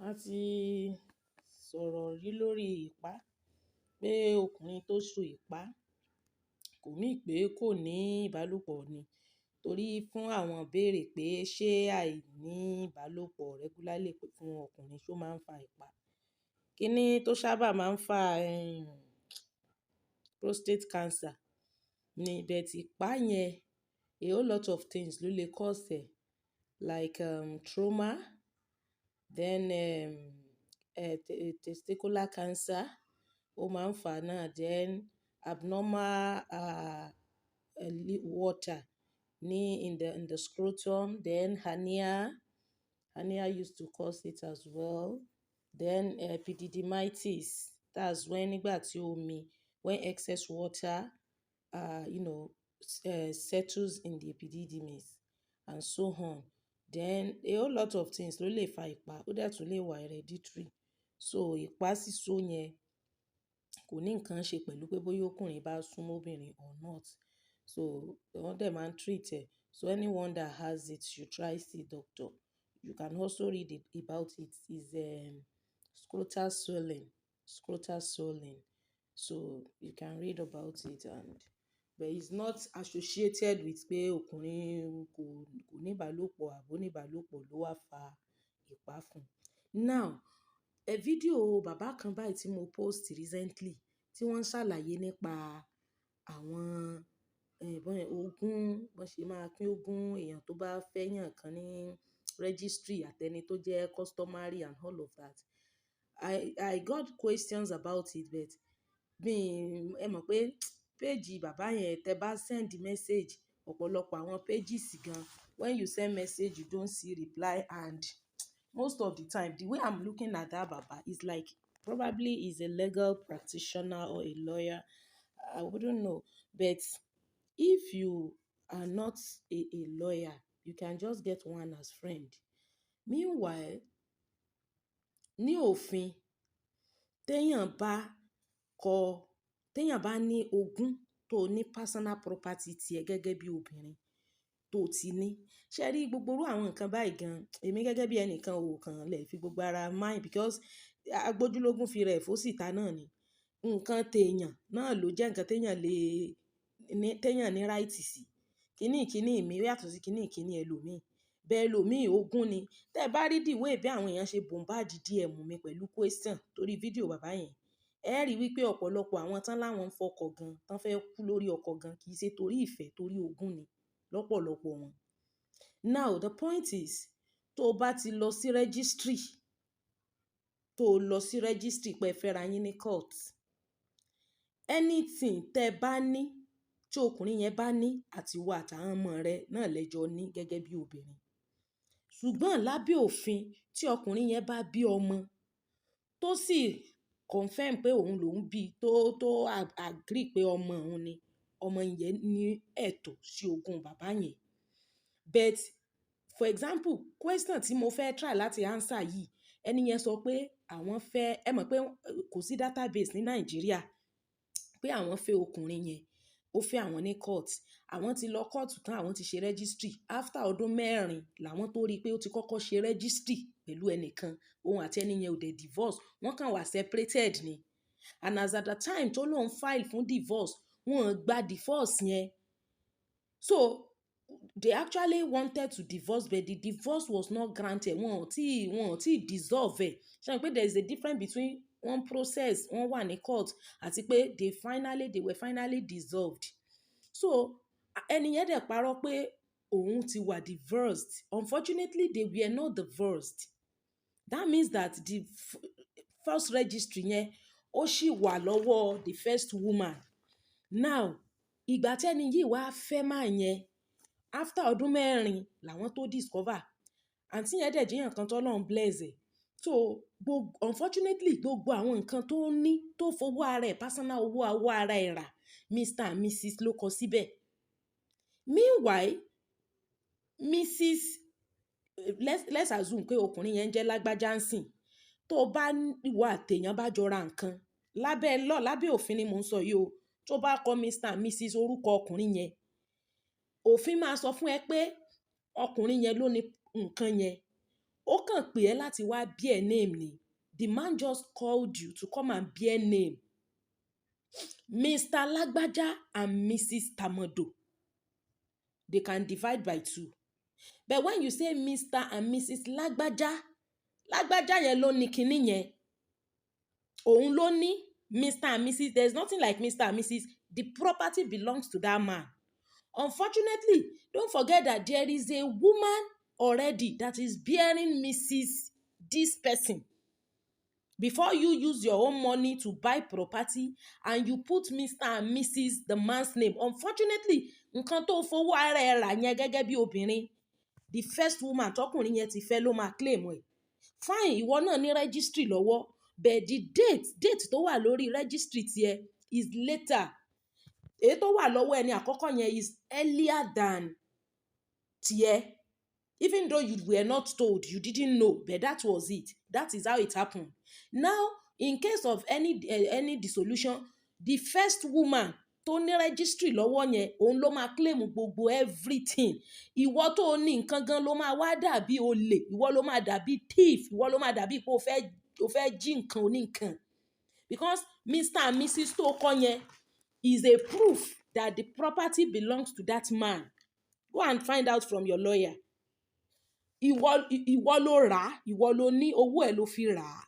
A ti sọ̀rọ̀ rí lórí ìpá, pé ọkùnrin tó so ìpá kò mean pé kò ní ìbálòpọ̀ ni. Torí fún àwọn béèrè pé ṣé àìní ìbálòpọ̀ regularly fún ọkùnrin ṣó máa ń fa ìpá. Kíni tó sábà máa ń fa, prostate cancer ni, but ìpá yẹn, a whole lot of things ló lè cause ẹ̀, like trauma, then testicular cancer ó máa ń fa náà, then abnormal water ní in the scrotum, then hernia used to cause it as well. Then epididymitis, that's when nígbà tí omi, when excess water settles in the epididymis and so on. Then a whole lot of things ló lè fa ìpá, ó dẹ̀ tún lè wà hereditary. So ìpá síso yẹn kò ní nǹkan ṣe pẹ̀lú pé bóyá ọkùnrin bá súnmọ́ obìnrin or not. So wọ́n dẹ̀ máa ń treat ẹ̀. So anyone that has it should try see doctor. You can also read about it. Is scrotal swelling, scrotal swelling. So you can read about it, and but it's not associated with pé ọkùnrin kò ní ìbálòpọ̀ àbí ó ní ìbálòpọ̀ ló wá fa ìpá fún. Now, ẹ fídíò bàbá kan báyìí tí mo post recently tí wọ́n ń ṣàlàyé nípa àwọn ogún, bó ṣe máa pín ogún èèyàn tó bá fẹ́ yàn kan ní registry àti ẹni tó jẹ́ customary and all of that. I got questions about it, but bí ẹ mọ̀ pé page bàbá yẹn, tẹ bá send message, ọ̀pọ̀lọpọ̀ àwọn pages gan, when you send message, you don't see reply. And most of the time, the way I'm looking at that baba is like probably he's a legal practitioner or a lawyer. I wouldn't know. But if you are not a lawyer, you can just get one as friend. Meanwhile, ní òfin, téèyàn bá kọ, téèyàn bá ní ogún tó ní personal property ti ẹ gẹ́gẹ́ bí obìnrin tó ti ní. Ṣé rí gbogbo irú àwọn nǹkan báyìí gan, èmi gẹ́gẹ́ bí ẹnìkan ò kàn lè fi gbogbo ara mind because agbójúlógún fi rẹ̀ fó síta náà ni. Nǹkan tèèyàn náà ló jẹ́ nǹkan téèyàn lè ní, téèyàn ní right sí. Kíní kíní mi ó yàtọ̀ sí kíní kíní ẹlòmíì. Bẹ́ẹ̀ ẹlòmíì ogún ni. Tẹ́ ẹ bá rí the way bí àwọn èèyàn ṣe bombard DM mi pẹ̀lú question torí fídíò bàbá yẹn, ẹ rí wípé ọ̀pọ̀lọpọ̀ àwọn tán láwọn ń fọkọ gan, tán fẹ́ kú lórí ọkọ gan, kì í ṣe torí ìfẹ́, torí ogún ni lọ́pọ̀lọpọ̀ wọn. Now the point is, tó bá ti lọ sí registry, tó lọ sí registry pé ẹ fẹ́ra yín ní court, anything tẹ́ bá ní, tí ọkùnrin yẹn bá ní àti ìwọ àtàwọn ọmọ rẹ náà lẹ́jọ́ ní gẹ́gẹ́ bí obìnrin. Ṣùgbọ́n lábẹ́ òfin, tí ọkùnrin yẹn bá bí ọmọ tó sì confirm pé òun lòún bí, tó agree pé ọmọ òun ni, ọmọ yẹn ní ẹ̀tọ́ sí ogún bàbá yẹn. But for example, question tí mo fẹ́ try láti answer yìí, ẹni yẹn sọ pé àwọn fẹ́, ẹ mọ̀ pé kò sí database ní Nàìjíríà, pé àwọn fẹ́ ọkùnrin yẹn, ó fẹ́ àwọn ní court. Àwọn ti lọ court tán, àwọn ti ṣe registry. After ọdún 4 làwọn tó rí pé ó ti kọ́kọ́ ṣe registry pẹ̀lú ẹnìkan, òun àti ẹni yẹn ò dé divorce, wọ́n kàn wá separated ni. And as at the time tó lóun file fún divorce, wọ́n gba divorce yẹn. So they actually wanted to divorce, but the divorce was not granted. Wọn ò tí dissolve ẹ̀. Ṣé o mọ̀ pé there is a difference between one process, wọ́n wà ní court, àti pé they were finally dissolved. So ẹni yẹn dẹ̀ parọ́ pé òun ti wà divorced. Unfortunately, they were not divorced. That means that the first registry yẹn, ó sì wà lọ́wọ́ the first woman. Now, ìgbà tí ẹni yìí wá fẹ́ man yẹn, after ọdún 4 làwọn tó discover. Àǹtí yẹn dẹ̀ jẹ́ èèyàn kan tó Ọlọ́run bless ẹ̀. So gbogbo, unfortunately, gbogbo àwọn nǹkan tó ní, tó fowó ara ẹ̀, personal owó owó ara ẹ̀ rà, Mr and Mrs ló kọ síbẹ̀. Meanwhile, Mrs, let's assume pé ọkùnrin yẹn ń jẹ́ lágbájá ń sìn. Tó bá ìwọ àti èèyàn bá jọ ra nǹkan lábẹ́ law, lábẹ́ òfin ni mò ń sọ yìí o. Tó bá kọ Mr and Mrs orúkọ ọkùnrin yẹn, òfin máa sọ fún ẹ pé ọkùnrin yẹn ló ní nǹkan yẹn. Ó kàn pè ẹ́ láti wá bear name ni. The man just called you to come and bear name. Mr. Lágbájá and Mrs. Tamodo. They can divide by two. But when you say Mr. and Mrs. Lágbájá, Lágbájá yẹn ló ní kinní yẹn. Òun ló ní Mr. and Mrs. There is nothing like Mr. and Mrs. The property belongs to that man. Unfortunately, don't forget that there is a woman already that is bearing Mrs. this person. Before you use your own money to buy property and you put Mr. and Mrs. the man's name. Unfortunately, nǹkan tó fowó ara ẹ rà yẹn gẹ́gẹ́ bí obìnrin, the first woman tọkùnrin yẹn ti fẹ́ ló máa claim ẹ̀. Fine, ìwọ náà ní registry lọ́wọ́, but the date tó wà lórí registry tiẹ̀ is later. Èyí tó wà lọ́wọ́ ẹni àkọ́kọ́ yẹn is earlier than tiẹ̀. Even though you were not told, you didn't know, but that was it. That is how it happened. Now, in case of any dissolution, the first woman tó ní registry lọ́wọ́ yẹn, òun ló máa claim gbogbo everything. Ìwọ tó ní nǹkan gan ló máa wá dàbí olè, ìwọ ló máa dàbí thief, ìwọ ló máa dàbí pé o fẹ́ jí nǹkan oníǹkan. Because Mr. and Mrs. tó kọ yẹn is a proof that the property belongs to that man. Go and find out from your lawyer. Ìwọ ló rà á, ìwọ ló ní owó ẹ̀ ló fi rà á.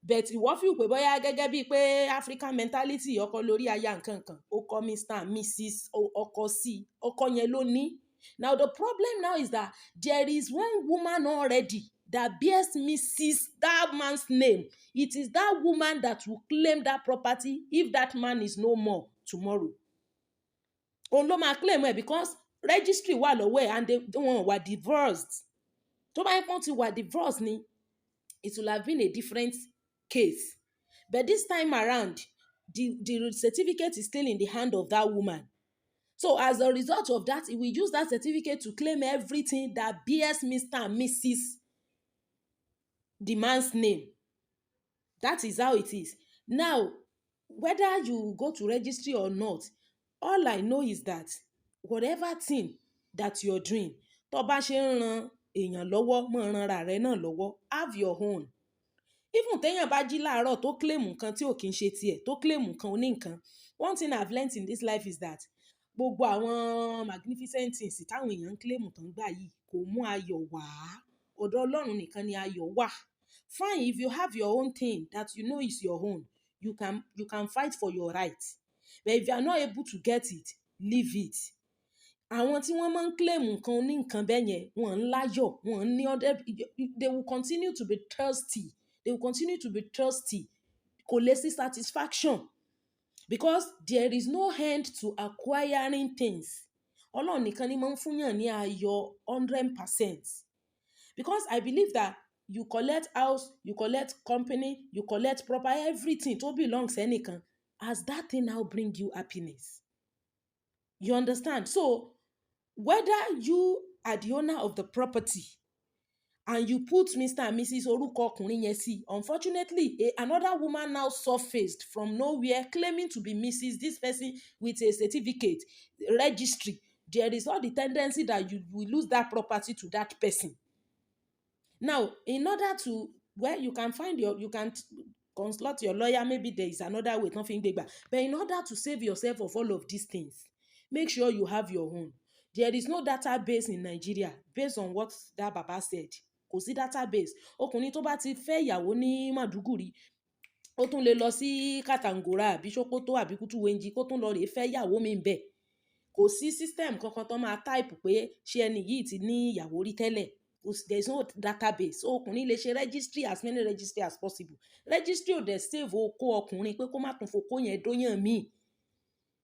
But ìwọ feel pé bóyá gẹ́gẹ́ bíi pé African mentality, ọkọ lórí aya nǹkan kan, ó kọ Mr. and Mrs. ọkọ sí, ọkọ yẹn ló ní. Now the problem now is that there is one woman already that bears Mrs. that man's name. It is that woman that will claim that property if that man is no more tomorrow. Òun ló máa claim ẹ̀ because registry wà lọ́wọ́ ẹ̀ and they wọ́n wà divorced. Tó bá yẹ pé wọ́n ti wà divorced ni, it will have been a different case. But this time around, the certificate is still in the hand of that woman. So as a result of that, he will use that certificate to claim everything that bears Mr. and Mrs. the man's name. That is how it is. Now, whether you go to registry or not, all I know is that whatever thing that you're doing, tó bá ṣe ń ran èèyàn lọ́wọ́, máa ran ara rẹ náà lọ́wọ́. Have your own. Even téèyàn bá jí láàárọ̀ tó claim nǹkan tí ò kí ń ṣe tiẹ̀, tó claim nǹkan oníǹkan. One thing I've learnt in this life is that gbogbo àwọn magnificent things táwọn èèyàn ń claim tán gbà yìí kò mú ayọ̀ wá. Ọ̀dọ̀ Ọlọ́run nìkan ni ayọ̀ wà. Fine, if you have your own thing that you know is your own, you can fight for your right. But if you are not able to get it, leave it. Àwọn tí wọ́n máa ń claim nǹkan oníǹkan bẹ́ẹ̀ yẹn, wọ́n ń láyọ̀, wọ́n ń ní hundred, they will continue to be thirsty. They will continue to be thirsty. Kò lè sí satisfaction because there is no end to acquiring things. Ọlọ́run nìkan ni máa ń fún yàn ní ayọ̀ 100%. Because I believe that you collect house, you collect company, you collect proper everything tó belong sẹ́nìkan. Has that thing now bring you happiness? You understand? So whether you are the owner of the property and you put Mr. and Mrs. orúkọ ọkùnrin yẹn sí, unfortunately, another woman now surfaced from nowhere claiming to be Mrs. this person with a certificate, registry. There is all the tendency that you will lose that property to that person. Now, in order to, well, you can consult your lawyer, maybe there is another way tán fi ń gbé gbà. But in order to save yourself of all of these things, make sure you have your own. There is no database in Nigeria based on what that baba said. Kò sí database. Ọkùnrin tó bá ti fẹ́ ìyàwó ní Maiduguri, ó tún lè lọ sí Katangora àbí Sokoto àbí Kutuwenji kó tún lọ rèé fẹ́ ìyàwó míì ńbẹ̀. Kò sí system kankan tó máa type pé ṣé ẹni yìí ti ní ìyàwó rí tẹ́lẹ̀. There is no database. So ọkùnrin lè ṣe registry, as many registry as possible. Registry ò dẹ̀ save okó ọkùnrin pé kó má tún fokó yẹn dóyàn míì.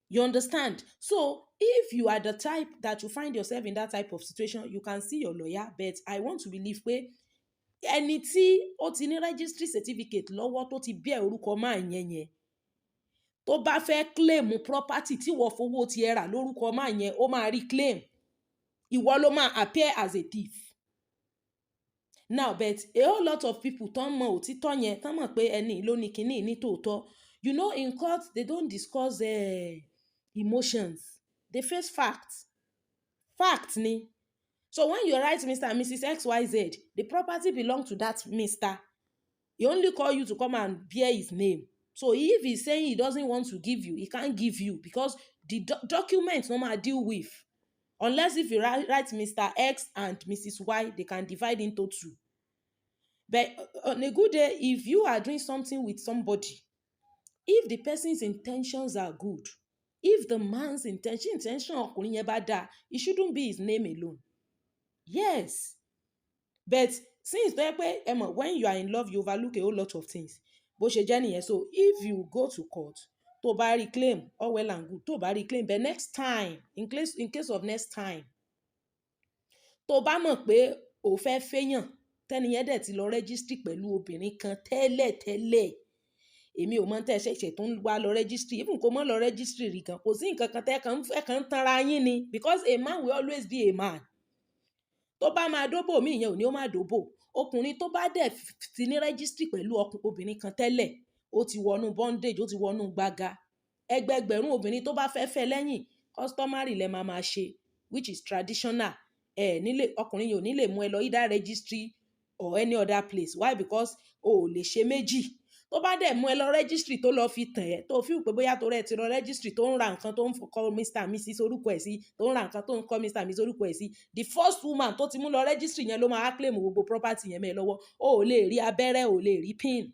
You understand? So if you are the type that you find yourself in that type of situation, you can see your lawyer. But I want to believe pé ẹni tí ó ti ní registry certificate lọ́wọ́ tó ti bear orúkọ man yẹn yẹn, tó bá fẹ́ claim property tí ìwọ fowó ti ẹ rà lórúkọ man yẹn, ó máa rí claim. Ìwọ ló máa appear as a thief. Now, but a whole lot of people tán mọ òtítọ́ yẹn, tán mọ̀ pé ẹni yìí ló ní kíní ní tòótọ́. You know, in court, they don't discuss emotions. They face facts. Fact ni. So when you write Mr. and Mrs. XYZ, the property belong to that Mr. He only call you to come and bear his name. So if he's saying he doesn't want to give you, he can't give you because the document no máa deal with. Unless if you write Mr. X and Mrs. Y, they can divide into two. But on a good day, if you are doing something with somebody, if the person's intentions are good, if the man's intention ọkùnrin yẹn bá dáa, it shouldn't be his name alone. Yes. But since tó jẹ́ pé ẹ mọ̀, when you are in love, you overlook a whole lot of things. Bó ṣe jẹ́ nìyẹn. So if you go to court, tó bá rí claim, all well and good. Tó bá rí claim, but next time, in case of next time, tó bá mọ̀ pé o fẹ́ fẹ́yàn, tẹ́ni yẹn dẹ̀ ti lọ registry pẹ̀lú obìnrin kan tẹ́lẹ̀ tẹ́lẹ̀, èmi ò mọ̀ tẹ́ ṣẹ̀ṣẹ̀ tó ń wá lọ registry, even kó má lọ registry rí gan, kò sí nǹkan kan tẹ́ kàn ń tanra yín ni, because a man will always be a man. Tó bá máa dóbò mí, ìyẹn ò ní ó máa dóbò. Ọkùnrin tó bá dẹ̀ ti ní registry pẹ̀lú obìnrin kan tẹ́lẹ̀, ó ti wọnú bondage, ó ti wọnú gbága. Ẹgbẹgbẹ̀rún obìnrin tó bá fẹ́ fẹ́ lẹ́yìn, customary lẹ máa máa ṣe, which is traditional. Ẹ nílé ọkùnrin yìí ò ní lè mú ẹ lọ either registry or any other place. Why? Because o ò lè ṣe méjì. Tó bá dẹ̀ mú ẹ lọ registry, tó lọ fi tàn ẹ́, tó feel pé bóyá torí ẹ ti lọ registry, tó ń ra nǹkan, tó ń kọ Mr and Mrs orúkọ ẹ̀ sí, tó ń ra nǹkan, tó ń kọ Mr and Mrs orúkọ ẹ̀ sí, the first woman tó ti mú lọ registry yẹn ló máa claim gbogbo property yẹn mẹ́ ẹ lọ́wọ́. O ò lè rí abẹ́rẹ́, o ò lè rí pin.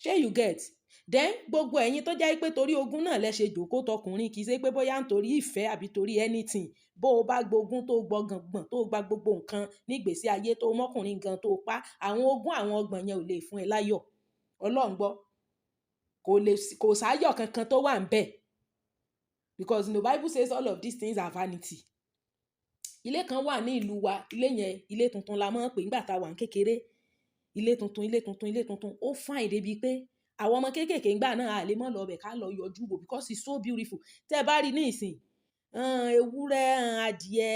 Ṣé you get? Then gbogbo ẹ̀yin tó jẹ́ pé torí ogún náà lẹ ṣe jókòó tọkùnrin, kì í ṣe pé bóyá nítorí ìfẹ́ àbí torí anything. Bó o bá gbógun tó gbọ̀ngàn, tó gba gbogbo nǹkan nígbèésí ayé, tó mọ́kùnrin gan tó pa, àwọn ogún àwọn ọgbọ̀n yẹn ò lè fún ẹ láyọ̀. Ọlọ́run gbọ́, kò lè, kò sáyọ̀ kankan tó wà níbẹ̀, because the Bible says all of these things are vanity. Ilé kan wà ní ìlú wa. Ilé yẹn, ilé tuntun la máa ń pè nígbà tá a wà ní kékeré. Ilé tuntun, ilé tuntun, ilé tuntun. Ó fine débi pé àwọn ọmọ kéékèèké ńgbà náà, a lè má lọ bẹ̀ ká lọ yọjú wò because it's so beautiful. Tẹ́ ẹ bá rí ní ìsìn, ewúrẹ́, adìẹ,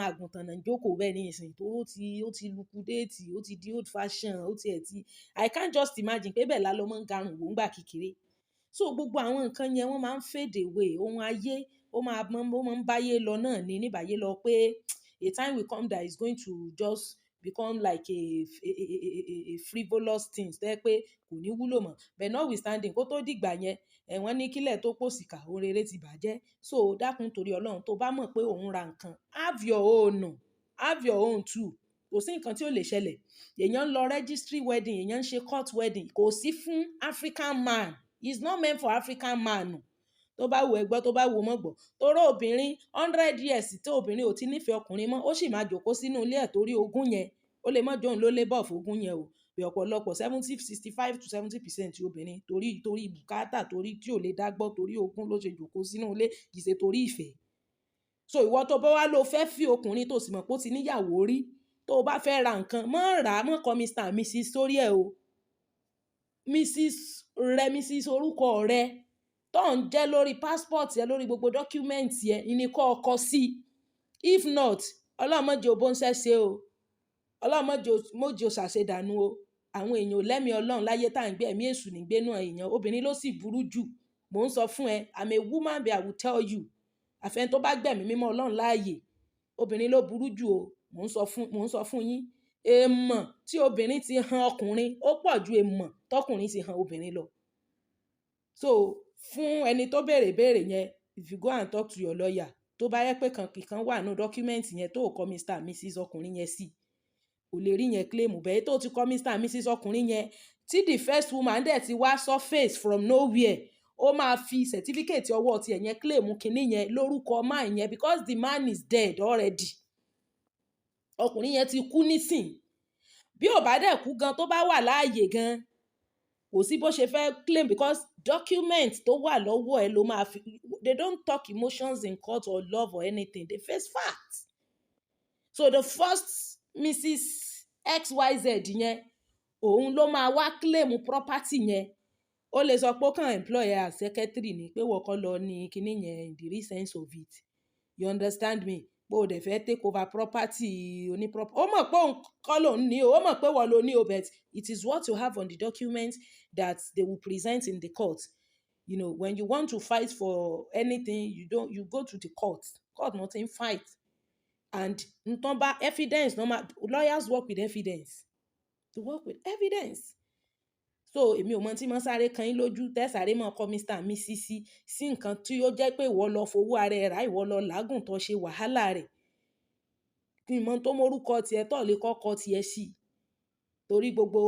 àgùntàn náà ń jókòó bẹ́ẹ̀ ní ìsìn, torí ó ti liquidate, ó ti di old fashion, ó ti ẹ̀ ti. I can't just imagine pé bẹ́ẹ̀ la lọ máa ń garùn wò ńgbà kékeré. So gbogbo àwọn nǹkan yẹn, wọ́n máa ń fade away. Ohun ayé, ó máa ń báyé lọ náà ní níbàyé lọ, pé a time will come that is going to just become like a frivolous thing tó jẹ́ pé kò ní wúlò mọ́. But notwithstanding, kó tó dìgbà yẹn, ẹ̀ wọ́n ní kílẹ̀ tó pòsìkà, ohun rere ti bàjẹ́. So dákun, torí Ọlọ́run, tó bá mọ̀ pé òun ra nǹkan, have your own, have your own too. Kò sí nǹkan tí ó lè ṣẹlẹ̀. Èèyàn ń lọ registry wedding, èèyàn ń ṣe court wedding, kò sí fún African man. It's not meant for African man. Tó bá wù ẹ́ gbọ́, tó bá wù ọ́ mọ́ gbọ́. Torí obìnrin, 100 years tí obìnrin ò ti nífẹ̀ẹ́ ọkùnrin mọ́, ó sì máa jókòó sínú ilé ẹ̀ torí ogún yẹn. Ó lè má jẹ́ òun ló labour fún ogún yẹn o. Bí ọ̀pọ̀lọpọ̀ 70, 65 to 70% obìnrin, torí bùkátà, torí tí ò lè dá gbọ́, torí ogún ló ṣe jókòó sínú ilé, kì í ṣe torí ìfẹ́. So ìwọ tó bá wá lọ fẹ́ fi ọkùnrin tó sì mọ̀ pé ó ti níyàwó rí, tó bá fẹ́ ra nǹkan, má rà á, má kọ Mr and Mrs sórí ẹ̀ o. Mrs rẹ, Mrs orúkọ rẹ tó ń jẹ́ lórí passport ẹ, lórí gbogbo document ẹ ní kó kọ sí. If not, Ọlọ́run má jẹ́ o bó ń ṣẹ́ ṣe o. Ọlọ́run má jẹ́ o ṣàṣedànù o. Àwọn èèyàn ò lẹ́mi Ọlọ́run láyé tá à ń gbé, ẹ̀mí èṣù ní gbénú èèyàn. Obìnrin ló sì burú jù. Mò ń sọ fún ẹ, I'm a woman, but I will tell you. Àfẹ́ni tó bá gbẹ̀mí mímọ́ Ọlọ́run láàyè, obìnrin ló burú jù o. Mò ń sọ fún yín. Èèmọ̀ tí obìnrin ti han ọkùnrin, ó pọ̀ ju èèmọ̀ tọkùnrin ti han obìnrin lọ. So fún ẹni tó béèrè ìbéèrè yẹn, if you go and talk to your lawyer, tó bá yẹ pé kan kíkan wà nínú document yẹn tó kọ Mr and Mrs ọkùnrin yẹn sí, kò lè rí yẹn claim. Bẹ́ẹ̀ tó ti kọ Mr and Mrs ọkùnrin yẹn, tí the first woman dẹ̀ ti wá surface from nowhere, ó máa fi certificate ọwọ́ tiẹ̀ yẹn claim kinní yẹn lórúkọ man yẹn, because the man is dead already. Ọkùnrin yẹn ti kú nísìn. Bí ò bá dẹ̀ kú gan, tó bá wà láàyè gan, kò sí bó ṣe fẹ́ claim, because document tó wà lọ́wọ́ ẹ ló máa fi. They don't talk emotions in court or love or anything, they face facts. So the first Mrs XYZ yẹn, òun ló máa wá claim property yẹn. Ó lè sọ pé ó kàn employ ẹ as secretary ni, pé wọ́n kọ́ lọ ní kinní yẹn in the real sense of it. You understand me? Pé o dẹ̀ fẹ́ take over property oní property. Ó mọ̀ pé òun kọ́ lòun ní o, ó mọ̀ pé wọ́n ló ní o, but it is what you have on the document that they will present in the court. You know, when you want to fight for anything, you don't, you go to the court. Court nothing fight. And ntán bá evidence, normal lawyers work with evidence. To work with evidence. So èmi ò mọ̀ tí mo sáré kan yín lójú tẹ́ sáré mọ́ kọ Mr and Mrs sí nǹkan tí ó jẹ́ pé ìwọ lọ fowó ara ẹ rà, ìwọ lọ làágùn tó ṣe wàhálà rẹ̀. Kí n mọ̀ tó mórúkọ tí ẹ tó lè kọ́kọ́ tí ẹ sí. Torí gbogbo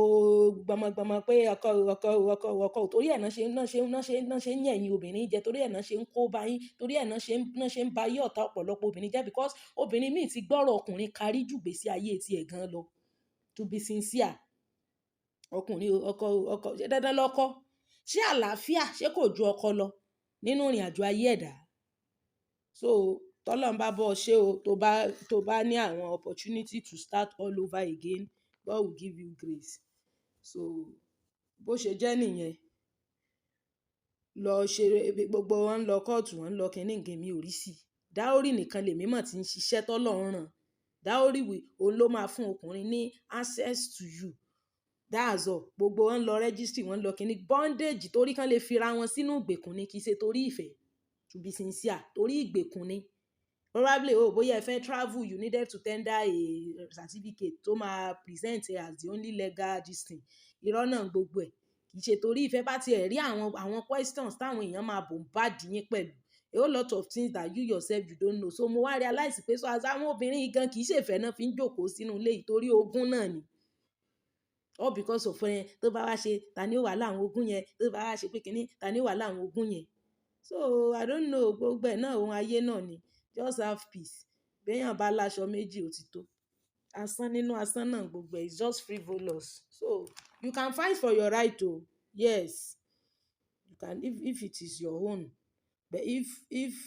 gbọmọgbọmọ pé ọkọ, ọkọ, ọkọ, ọkọ, torí ẹ̀ náà ṣe, náà ṣe, náà ṣe, náà ṣe ń yẹ̀yìn obìnrin jẹ, torí ẹ̀ náà ṣe ń kó bá yín, torí ẹ̀ náà ṣe ń ba ayé ọ̀tá ọ̀pọ̀lọpọ̀ obìnrin jẹ́, because obìnrin míì ti gbọ́rọ̀ ọkùnrin kárí jù gbèsè ayé tí ẹ̀ gan lọ. To be sincere. Ọkùnrin, ọkọ, ọkọ, ṣé dandan lọkọ? Ṣé àlàáfíà ṣé kò ju ọkọ lọ nínú ìrìnàjò ayé ẹ̀dá? So tọ́lọ́run bá bọ́ ọ ṣe o, tó bá ní àwọn opportunity to start all over again, God will give you grace. So bó ṣe jẹ́ nìyẹn. Lọ ṣe gbogbo wọn ń lọ kóòtù, wọ́n ń lọ kíní nǹkan, mi ò rí sí. Dowry nìkan lèmi mọ̀ tí ń ṣiṣẹ́ tọ́lọ́run rán. Dowry òun ló máa fún ọkùnrin ní access to you. That's all. Gbogbo wọn ń lọ registry, wọ́n ń lọ kíní. Bondage torí kán lè fira wọn sínú ìgbèkùn ni, kì í ṣe torí ìfẹ́. To be sincere, torí ìgbèkùn ni. Probably, oh, bóyá ẹ fẹ́ travel, you needed to tender a certificate tó máa present as the only legal this thing. Irọ́ náà gbogbo ẹ̀. Kì í ṣe torí ìfẹ́. Bá ti ẹ̀ rí àwọn questions táwọn èèyàn máa bombard yín pẹ̀lú. A whole lot of things that you yourself you don't know. So mo wá realize pé so as àwọn obìnrin yìí gan kì í ṣe ìfẹ́ náà fi ń jókòó sínú ilé yìí, torí ogún náà ni. All because of ẹ tó bá wá ṣe, ta ni ó wà láwọn ogún yẹn? Tó bá wá ṣe pé kíní, ta ni ó wà láwọn ogún yẹn? So I don't know, gbogbo ẹ̀ náà ohun ayé náà ni. Just have peace. Bí èèyàn bá láṣọ méjì, ó ti tó. Asán nínú asán náà gbogbo ẹ̀ is just frivolous. So you can fight for your right o. Yes. You can if it is your own. But if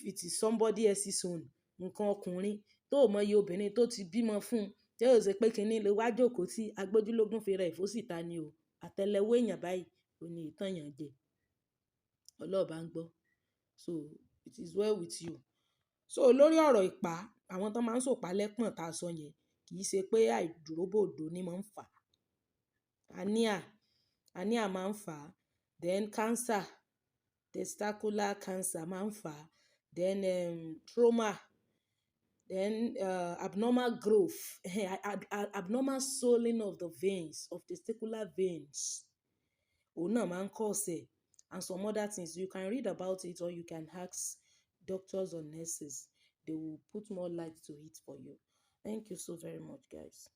it is somebody else's own, nǹkan ọkùnrin tó ò mọ iye obìnrin tó ti bímọ fún, tí ó ṣe pé kíní ló wá jókòó tí agbójúlógún fi ra ẹ̀fọ́ síta ni o. Àtẹ́lẹwọ́ èèyàn báyìí, òun ní ìtàn èèyàn jẹ. Ọlọ́run bá ń gbọ́. So it is well with you. So lórí ọ̀rọ̀ ìpá, àwọn tó máa ń sọ̀pá lẹ́pọ̀n tá a sọ yẹn, kì í ṣe pé àìdúróbòdò ni máa ń fà. Hernia, hernia máa ń fà. Then cancer, testicular cancer máa ń fà. Then trauma, then abnormal growth, abnormal swelling of the veins, of testicular veins. Òun náà máa ń cause ẹ̀, and some other things. You can read about it or you can ask doctors or nurses. They will put more light to it for you. Thank you so very much, guys.